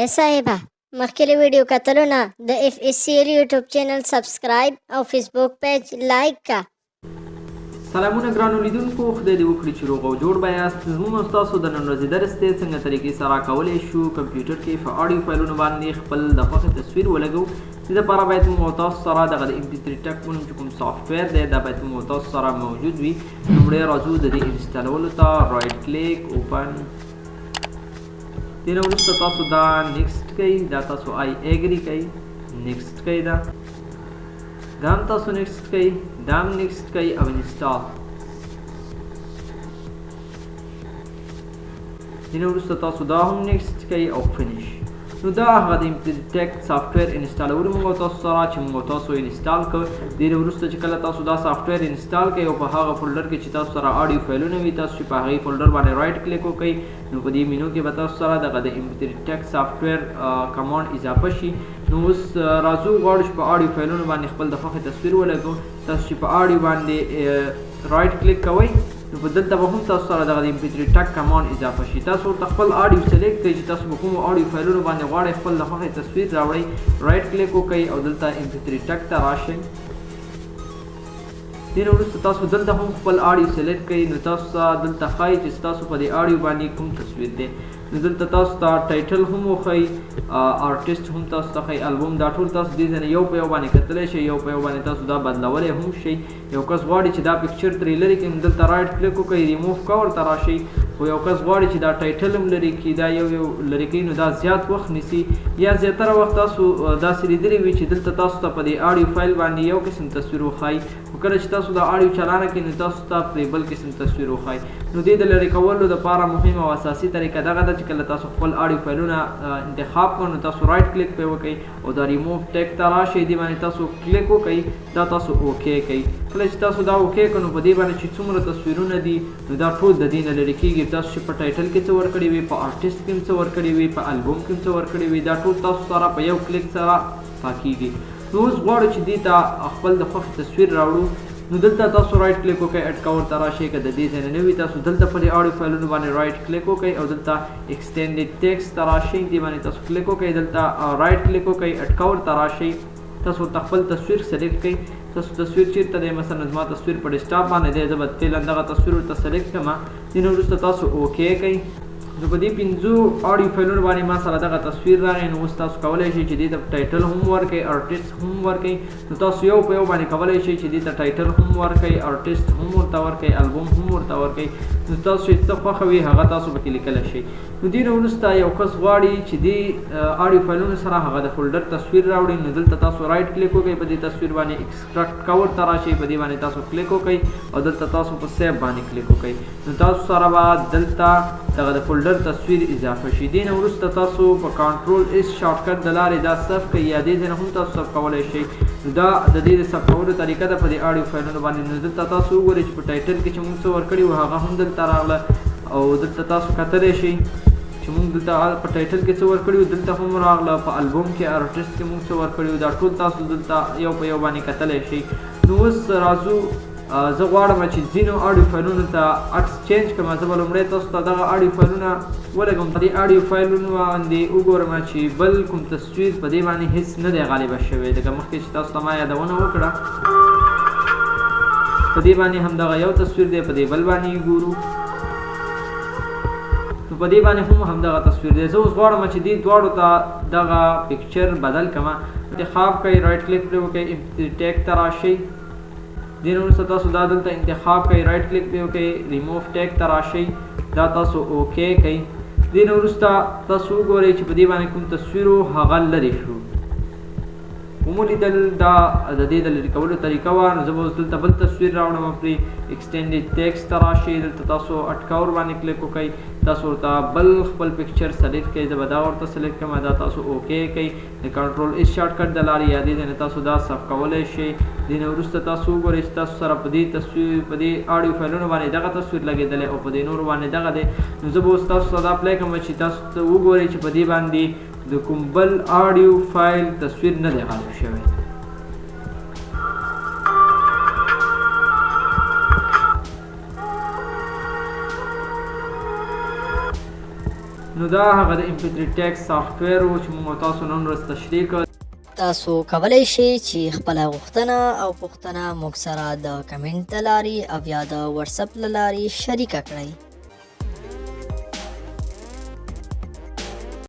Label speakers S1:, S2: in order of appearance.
S1: ای صاحبه، مخکې له ویډیو کتلو نه د اف ایس سی ایل یوټیوب چینل سبسکرایب او فیسبوک پیج لایک کا.
S2: سلامونه ګرانو لیدونکو، خدای دې وکړي چې روغ او جوړ به یاست. زموږ او ستاسو د نن ورځې درس دی څنګه طریقې سره کولی شو کمپیوټر کې په آډیو فایلونو باندې خپل د خوښې تصویر ولګو. دې لپاره باید موږ او تاسو سره دغه د ام پي 3 ټک په نوم چې کوم سافټویر دی دا باید موږ او تاسو سره موجود وي. لومړی راځو د دې انسټالولو ته، رایټ کلیک اوپن، دې نه وروسته تاسو دا نیکسټ کوئ، دا تاسو آی اګری کوئ، نیکسټ کوئ، دا هم تاسو نیکسټ کوئ، دا هم نیکسټ کوئ او انسټال. دې نه وروسته تاسو دا هم نیکسټ کوئ او فینیش. نو دا هغه د ام پي 3 ټک سافټویر انسټالولو موږ او تاسو سره چې موږ تاسو انسټال کړ. دې نه وروسته چې کله تاسو دا سافټویر انسټال کړئ او په هغه فولډر کې چې تاسو سره آډیو فایلونه وي، تاسو چې په هغې فولډر باندې رایټ کلیک وکړئ، نو په دې مینو کې به تاسو سره دغه د ام پي 3 ټک سافټویر کمانډ اضافه شي. نو اوس راځو غواړو چې په آډیو فایلونو باندې خپل د خوښې تصویر ولګو. تاسو چې په آډیو باندې رایټ کلیک کوئ، نو په دلته به هم تاسو سره دغه د ام پي 3 ټک کمانډ اضافه شي. تاسو ورته خپل آډیو سلیکټ کړئ چې تاسو به کومو آډیو فایلونو باندې غواړئ خپل د خوښې تصویر راوړئ. رایټ کلیک وکړئ او دلته ام پي 3 ټک ته راشئ. دې نه وروسته تاسو دلته هم خپل آډیو سلیکټ کړئ. نو تاسو ته دلته ښایي چې ستاسو په دې آډیو باندې کوم تصویر دی. نو دلته تاسو ته ټایټل هم وښایي، آرټیسټ هم تاسو ته ښایي، البوم، دا ټول تاسو دې ځای نه یو په یو باندې کتلی شئ، یو په یو باندې تاسو دا بدلولی هم شئ. یو کس غواړي چې دا پکچر ترې لرې کړي، نو دلته رایټ کلیک وکړئ، ریموف کور ته راشئ. خو یو کس غواړي چې دا ټایټل هم لرې کړي، دا یو یو لرې کوي، نو دا زیات وخت نیسي. یا زیاتره وخت تاسو داسې لیدلی وي چې دلته تاسو ته په دې آډیو فایل باندې یو قسم تصویر وښایي، خو کله چې تاسو دا آډیو چالانه کړئ نو تاسو ته پرې بل قسم تصویر وښایي. نو دې د لرې کولو دپاره مهمه او اساسي طریقه دغه ده چې کله تاسو خپل آډیو فایلونه انتخاب کړئ، نو تاسو رایټ کلیک پرې وکړئ او دا ریموف ټیک ته راشئ، دې باندې تاسو کلیک وکړئ، دا تاسو اوکی کړئ. کله چې تاسو دا اوکی کړئ، نو په دې باندې چې څومره تصویرونه دي نو دا ټول د دې نه لرې کېږي. تاسو چې په ټایټل کې څه ورکړي وي، په آرټیسټ کې هم څه ورکړي وي، په البوم کې هم څه ورکړي وي، دا ټول تاسو سره په یو کلیک سره پاکېږي. نو اوس غواړو چې دې ته خپل د خوښې تصویر راوړو. نو دلته تاسو رایټ کلیک وکړئ، اډ کور ته راشئ. که د دې ځای نه نه وي، تاسو دلته په دې آډیو فایلونو باندې رایټ کلیک وکړئ او دلته ایکسټینډډ ټیکسټ ته راشئ، دې باندې تاسو کلیک وکړئ، دلته رایټ کلیک وکړئ، اډ کور ته راشئ، تاسو ورته خپل تصویر سلیکټ کړئ. تاسو تصویر چیرته دی؟ مثلا زما تصویر په ډیسکټاپ باندې دی، زه به فعلا دغه تصویر ورته سلیکټ کړم. دې نه وروسته تاسو اوکی کړئ. نو په دې پنځو آډیو فایلونو باندې ما سره دغه تصویر راغی. نو اوس تاسو کولی شئ چې دې ته ټایټل هم ورکړئ، آرټیسټ هم ورکړئ. نو تاسو یو په یو باندې کولی شئ چې دې ته ټایټل هم ورکړئ، آرټیسټ هم ورته ورکړئ، البوم هم ورته ورکړئ. نو تاسو چې څه خوښه وي هغه تاسو پکې لیکلی شئ. نو دې نه وروسته یو کس غواړي چې دې آډیو فایلونو سره هغه د فولډر تصویر راوړي. نو دلته تاسو رایټ کلیک وکړئ، په دې تصویر باندې ایکسټراکټ کور ته راشئ، په دې باندې تاسو کلیک وکړئ او دلته تاسو په سیو باندې کلیک وکړئ. نو تاسو سره به دلته دغه د فولډر تصویر اضافه شي. دې نه وروسته تاسو په کنټرول اس شارټکټ د لارې دا سیو کړئ، یا دې ځای نه هم تاسو سیو کولی شئ. نو دا د دې د سیو کولو طریقه ده په دې آډیو فایلونو باندې. نو دلته تاسو وګورئ چې په ټایټل کې چې موږ څه ورکړي وو هغه هم دلته راغله، او دلته تاسو کتلی شئ چې موږ دلته په ټایټل کې څه ورکړي وو دلته هم راغله، په البوم کې آرټیسټ کې موږ څه ورکړي وو، دا ټول تاسو دلته یو په یو باندې کتلی شئ. نو اوس راځو، زه غواړم چې ځینو آډیو فایلونو ته عکس چینج کړم. زه به لومړی تاسو ته دغه آډیو فایلونه ولګوم، په دې آډیو فایلونو باندې وګورم چې بل کوم تصویر په دې باندې هیڅ نه دی غالبه شوی. لکه مخکې چې تاسو ته ما یادونه وکړه، په دې باندې هم دغه یو تصویر دی، په دې بل باندې یې ګورو، نو په دې باندې هم همدغه تصویر دی. زه اوس غواړم چې دې دواړو ته دغه پکچر بدل کړم. انتخاب کړئ، رایټ کلیک پرې وکړئ، ام پي 3 ټیک ته راشئ. دې نه وروسته تاسو دا دلته انتخاب کړئ، رایټ کلیک پرې وکړئ، ریموف ټیک ته راشئ، دا تاسو اوکی کړئ. دې نه وروسته تاسو وګورئ چې په دې باندې کوم تصویر و هغه لرې شو. ومو لیدل دا د دې د لرې کولو طریقه وه. نو زه به اوس دلته بل تصویر راوړم، پرې ایکسټینډډ ټیکسټ ته راشئ، دلته تاسو اټکور باندې کلیک وکړئ، تاسو ورته بل خپل پکچر سلیکټ کړئ. زه به دا ورته سلیکټ کړم، دا تاسو اوکی کړئ. د کنټرول اس شارټکټ د لارې یا دې ځای نه تاسو دا سیو کولی شئ. دې نه وروسته تاسو وګورئ چې تاسو سره په دې تصویر، په دې آډیو فایلونو باندې دغه تصویر لګېدلی او په دې نورو باندې دغه دی. نو زه به اوس تاسو ته دا پلی کړم چې تاسو ته وګورئ چې په دې باندې د کوم بل آډیو فایل تصویر نه دی غالب شوی. نو نو دا هغه د ایم پي 3 ټیکس سافټویر و چې موږ تاسو نن ورځ تشریح کړ.
S1: تاسو کولی شئ چې خپله غوښتنه او پوښتنه موږ سره د کمنټ د لارې او یا د واتساپ له لارې شریکه کړئ.